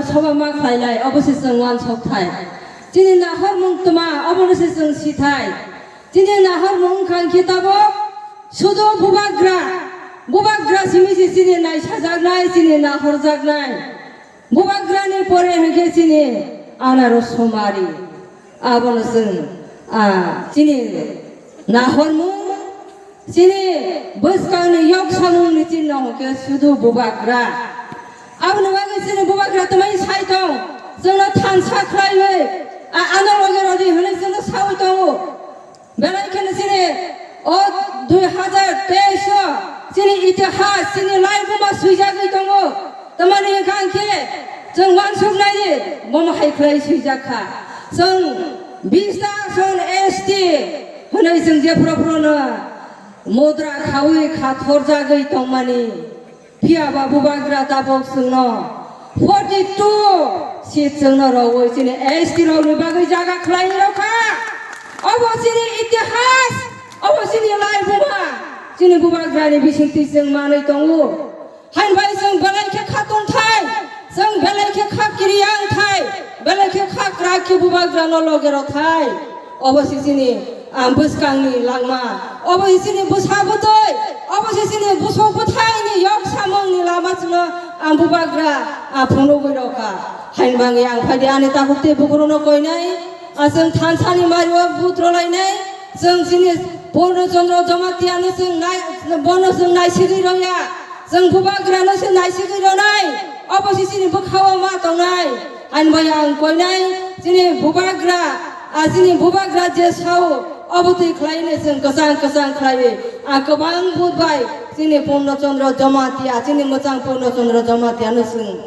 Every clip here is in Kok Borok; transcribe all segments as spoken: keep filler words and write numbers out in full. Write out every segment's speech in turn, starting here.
soba ma khlailai, obo se chwng uansuk thai. Chini nahormung tma, obono se chwng si thai. Chini nahormung wngkha khe tabuk sudu bubagra, bubagra simi se chini naisajaknai, chini nahorjaknai. Bubagrani pore hwnkhe chini anaro somari. Abono chwng, ah, chini nahormung, chini bwskangni yok samungni chinno hwnkhe sudu bubagra. Aboni bagwi chini bubagra twmai sai tong, chwngno thansa khlaiwi, a, ano loge rodi hwnwi chwngno saui tongo. Belai kheno chini o dui hazar teis o chini itihas, chini laibuma swijagwi tongo. Tamani hwnkha hwnkhe chwng uansuknai bomo hai khlai swijak kha. Chwng bis ta ason S T hwnwi chwng jephru phruno mudra khaui kha thorjagwi tongmani. Phiya ba bubagra tabuk chwngno forty two seat chwngno rwui chini S T rokni bagwi jaga khlai rw kha. Obo chini itihas, obo chini laibuma, chini bubagrani bisingtwi chwng manwi tongo. Hain bai chwng belai khe kha tongthai, chwng belai khe kha kiriyang thai, belai khe kha kwrak khe bubagrano loge rw thai. Obo se chini, ah, bwskangni langma, obo se chini bwsa bwtwi, obo se chini busuk bwthaini yok samungni lama chwngno ang bubagra, ah, phunugwi rw kha. Hain bangwi ang phaidi ani takhuk tei bukuruno koinai, ah, chwng thansani mario but rwlainai, chwng chini Purno Chandra Jamatia no chwng nai, bono chwng naisigwi rwya, chwng bubagrano se naisigwi rwnai, obo se chini bwkhao ma tongnai. Ani bai ang koinai, chini bubagra, a chini bubagra je sao, obo twi khlai hwnwi chwng kwchang kwchang khlaiwi, a kwbang but bai chini Purno Chandra Jamatia, chini mwchang Purno Chandra Jamatia no chwng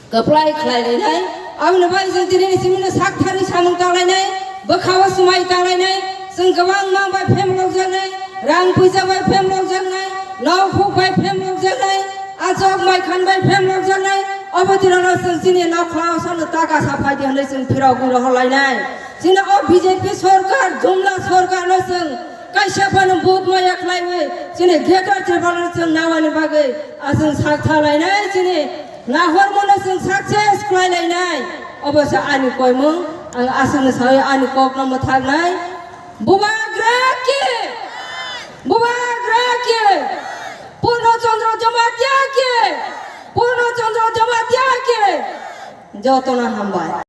kwplai khlai lainai. Aboni bai chwng tini ni simi no sak thari samung tang lainai, bwkhao swmai tang lainai, chwng kwbangma bai phemlok jaknai, rang puisa bai phemlok jaknai, nok huk bai phemlok jaknai, achok mai khan bai phemlok jaknai, obo twi rok no chwng chini nokhlao sano taka sa phai di hwnwi chwng phirogwi rohor lainai. Chini o B J P sorkar, jumla sorkar no chwng kaisa phano but maya khlaiwi chini Greater Tripura no chwng nawani bagwi a chwng sak tha lainai, chini nahormano chwng success khlai lainai. Obo se ani koimung, ang aswkno sawi ani kokno mwthaknai. Bubagra ki! Bubagra ki! Purno Chandra Jamatia ki! Purno Chandra Jamatia ki! Jotono hambai.